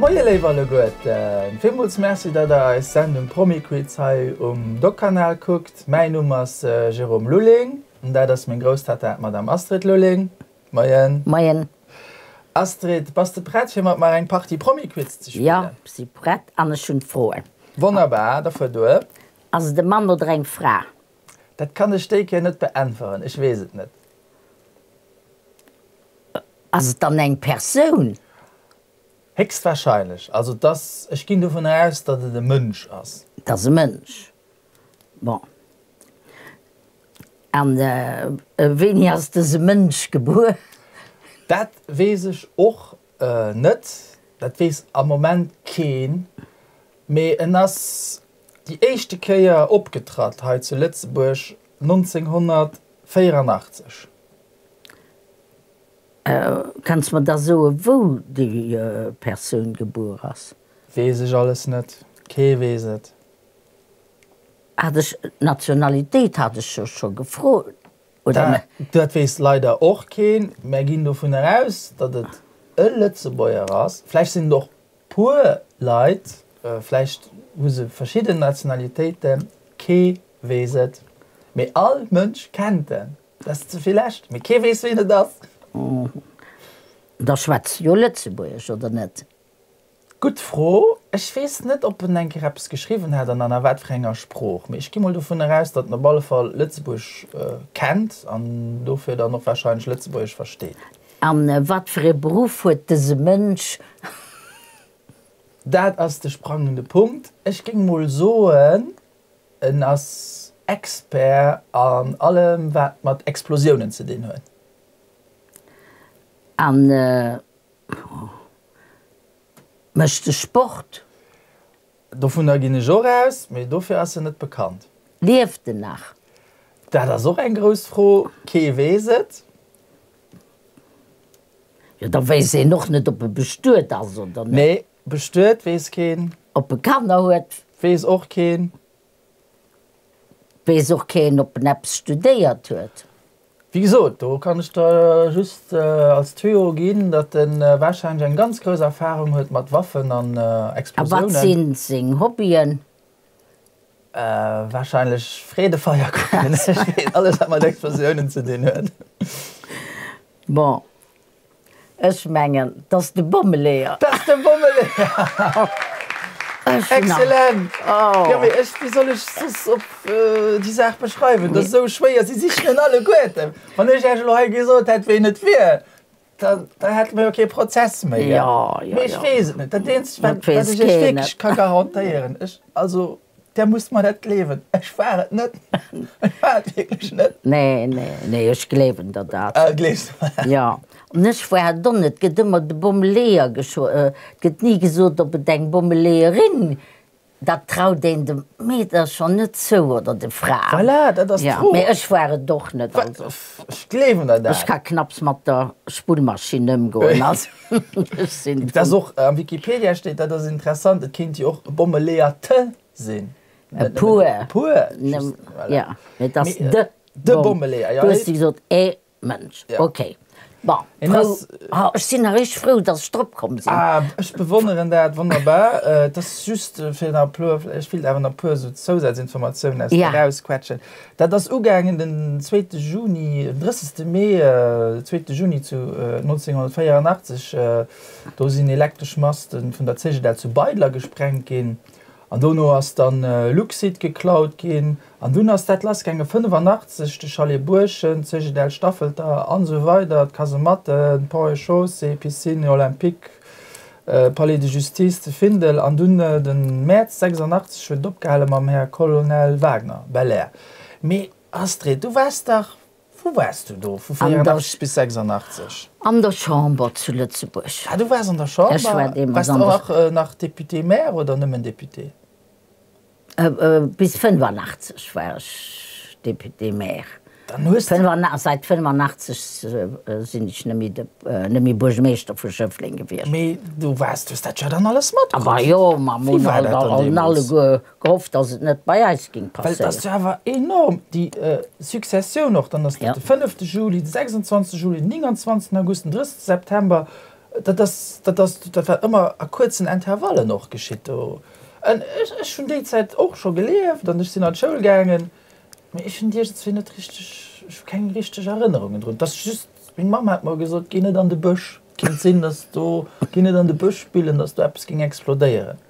Moie léif alleguerten! Villmools Merci, datt der eis Sendung Promi-Quiz hei um Doc-Kanal kuckt. Mäin Numm ass Jérôme Lulling an dat ass meng Grousstatta, d'Madame Astrid Lulling. Moien! Moien! Astrid, bass de prett fir mat mer eng Partie Promi-Quiz ze spillen? Jo, si prett an ech hunn d'Froen. Wonnerbar, da fuer duer. Ass et e Mann oder eng Fra? Dat kann ech déi Kéier net beäntweren, ech weess et net. Ass et dann eng Persoun? Héchstwahrscheinlech. Also et ass, ech ginn dovun aus, datt et e Mënsch ass. Et ass e Mënsch. Bon. An wéini ass dëse Mënsch gebuer? Dat weess ech och net. Dat weess am Moment keen. Mee en ass déi éischte Kéier opgetratt hei zu Lëtzebuerg 1984. Kanns mer da soe wou déi Persoun gebuer ass? Weess ech alles net. Kee weess et. Hat ech d'Nationalitéit hat ech jo scho gefrot, oder net? Dat weess leider och keen. Mär ginn dovunner aus, datt et e Lëtzebuerger ass. Vläicht sinn et och puer Leit, vläicht hu se verschidden Nationalitéiten, kee weess et. Mee all Mënsch kennt en. Dat ass ze villächt, mee kee weess, wien et ass. Da schwätzt jo Lëtzebuergesch, oder net? Gutt Fro. Ech weess net, ob en eng Kéier eppes geschriwwen hat an a wat fir enger Sprooch. Mee ech gi mol dovunner aus, datt en op alle Fall Lëtzebuerg kennt an dofir dann och warscheinlech Lëtzebuergesch versteet. A wat fir ee Beruff huet dëse Mënsch? Dat ass de sprangende Punkt. Ech géing mol soen, en ass Expert an allem, wat mat Explosiounen ze dinn huet. An Mécht de Sport? Dovunner ginn ech och aus, mee dofir ass en net bekannt. Lieft en nach? Dat ass och eng grouss Fro, kee weess et. Jo, da weess een och net, ob e bestuet ass oder net. Nee, bestuet weess keen. Ob e Kanner huet? Weess och keen. Weess och keen, ob en eppes studéiert huet. Wéi gesot, do kann ech der just als Tuyau ginn, datt e warscheinlech eng ganz grouss Erfarung huet mat Waffen an Explosiounen. A wat sinn seng Hobbyen? Warscheinlech Freedefeier kucken, ech weess, alles wat mat Explosiounen ze dinn huet. Bon, Ech mengen, 't ass de Bommeleeër. 't ass de Bommeleeër! Excellent! Jo, mee ech, wéi soll ech soss op déi Saach beschreiwen? Dat ass esou schwéier, si sichen en alleguerten. Wann ech Iech elo hei gesot hätt, ween et wier, da, da hätte mer jo kee Prozess méi, gell? Jo, jo, jo. Mee ech weess et net. Dat eenzegt, wat, wat ech Iech wierklech ka garantéieren, ech, also, Der musst mer dat gleewen, ech war et net. Ech war et wierklech net. Nee, nee, nee, ech gleewen der dat. Ah, gleefs de mer dat? Jo. An ech war et och net. Et gëtt ëmmer de Bommeleeër gescho, et gëtt ni gesot, ob et eng Bommeleeërin, dat traut een de Meedercher net zou oder de Fraen. Voilà, dat ass d'Fro. Jo, mee ech war et och net, also. Ech gleewen der dat. Ech ka knapps mat der Spullmaschinn ëmgoen, also ech sinn. Et ass och, am Wikipedia steet, dat ass interessant, et kéint jo och e Bommeleeër-te sinn. E puer. E puer, just, voilà. Jo, mee et ass de. De Bommeleeër, jo. Du hues gesot e Mënsch, ok. Bon, frou, ech sinn nach richteg frou, datt ech drop komm sinn. Ah, ech bewonneren dat, wonnerbar. Et ass just fir nach e puer, ech wéilt awer nach e puer esou Zousazinformatiounen aus dir erausquetschen. Dat ass ugaangen den zweete Juni, den 30. Mee, zweete Juni zu 1984. Do sinn elektresch Maste vun der Cegedel zu Beidler gesprengt ginn. An dono ass dann Luxit geklaut ginn. An dunn ass dat lassgaangen, 85, de Chalet Buerschent, Cegedel Staffelter an esou weider, d'Kasematten, Ponts et Chaussées, Piscine Olympique, Palais de Justice, de Findel. An dunn de Mäerz 86 huet et opgehale mam Här Colonel Wagner, Belair. Mee Astrid, du waars dach, wou waars du do vu 84 bis 86? An der Chamber zu Lëtzebuerg. Ah, du waars an der Chamber? Ech war deemools an der. Waars de och nach Député-maire oder nëmmen Député? Bis 85 war ech Député-maire. Dann hues de. Säit 85 sinn ech net méi Buergermeeschter vu Schëffleng gewiescht. Mee du waars, du hues dat jo dann alles matkritt. Awer jo, ma mer hunn alleguer gehofft, datt et net bei eis géing passéieren. Well et ass jo awer enorm, déi Successioun och. Dann ass dat de 5 Juli, de 26 Juli, den 29 August, den 30 September. Dat ass, dat ass, dat war ëmmer a kuerzen Intervallen och geschitt do. An ech, ech hunn déi Zäit och scho gelieft an ech sinn an d'Schoul gaangen, mee ech hunn iergendswéi net richteg, ech hu keng richteg Erënnerungen drun. Et ass just, meng Mamm hat mer gesot, Geh net an de Bësch, kéint sinn, dass do, geh net an de Bësch spillen, dass do eppes géing explodéieren.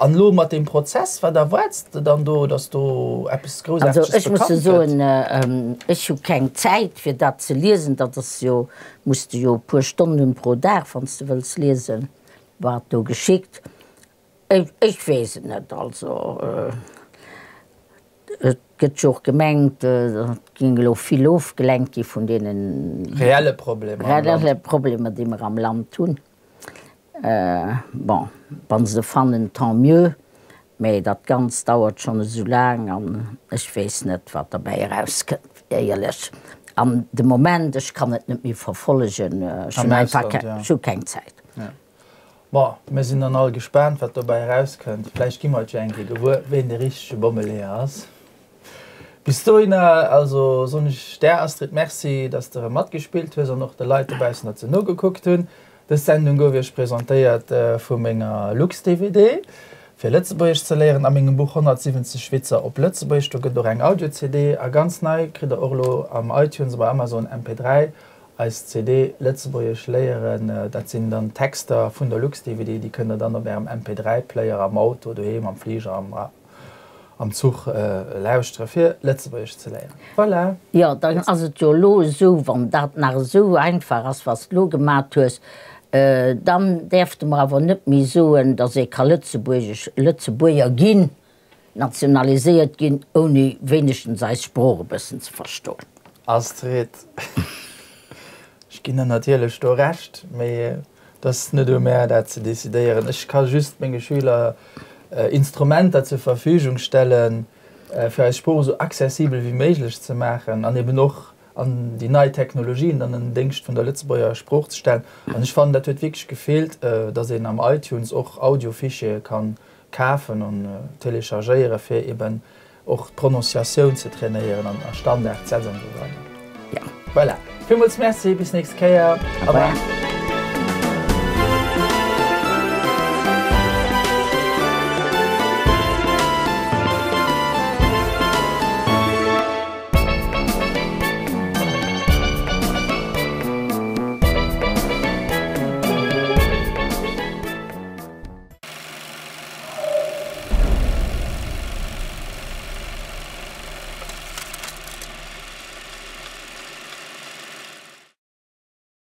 An elo mat deem Prozess, wat erwaarts de dann do, datt do eppes Groussaarteges bekannt gëtt? Also ech muss jo soen, ech hu keng Zäit fir dat ze liesen. Dat ass jo, muss de jo e puer Stonnen hunn pro Dag, wann s de wëlls liesen, wat do geschitt. Ech weess et net. Also et gëtt jo och gemengt, et géing elo vill ofgelenkt gi vun deene reelle Problemer, déi mer am Land hunn. Bon, wa se fannen, tant mieux, mä dat Ganzt dauert schonn esou laang an ech weess net, wat derbäi erauskënnt, éierlech. An de Moment, ech kann et net méi verfollegen, ech hunn einfach ech hu keng Zäit. Bon, mir sinn dann all gespaant, wat dobäi erauskënnt. Vläicht gi mer et jo eng Kéier gewuer, ween de richtege Bommeleeër ass. Bis dohinner also soen ech där Astrid Merci, dass de erëm matgespillt hues an och de Leit dobaussen, datt se nogekuckt hunn. Dës Sendung gouf iech presentéiert vu menger Lux-DVD fir Lëtzebuergesch ze léieren a mengem Buch 170 Witzer op Lëtzebuergesch. Do gëtt och eng Audio-CD a ganz nei kritt der och elo am iTunes a bei Amazon MP3 eis CD Lëtzebuergesch léieren. Dat sinn dann Texter vun der Lux-DVD, déi kënnt der dann op ärem MP3-Player am Auto, doheem, am Fliger, am. Am Zuch lauschtere fir Lëtzebuergesch ze léieren. Voilà! Jo, dann ass et jo elo esou, wann dat nach esou einfach ass, wat s de elo gemat hues, dann däerfte mer awer net méi soen, datt ee ka Lëtzebuergesch, Lëtzebuerger ginn, nationaliséiert ginn, ouni wéinegstens eis Sprooch e bëssen ze verstoen. Astrid, Ech ginn der natierlech do Recht, mee Et ass net u mär, dat ze decidéieren. Ech ka just menge Schüler Instrumenter zur Verfügung stellen, fir eis Sprooch esou accessibel wéi méiglech ze maachen an eben och an déi nei Technologien dann an den Déngscht vun der Lëtzebuerger Sprooch ze stellen. An ech fannen, dat huet wierklech gefeelt, dass een am iTunes och Audio-Fichiere kann kafen an téléchargéieren, fir eben och d'Prononciatioun ze trainéieren an a Standardsätz an esou weider. Ja. Voilà. Villmools Merci, bis nächst Kéier. Au revoir.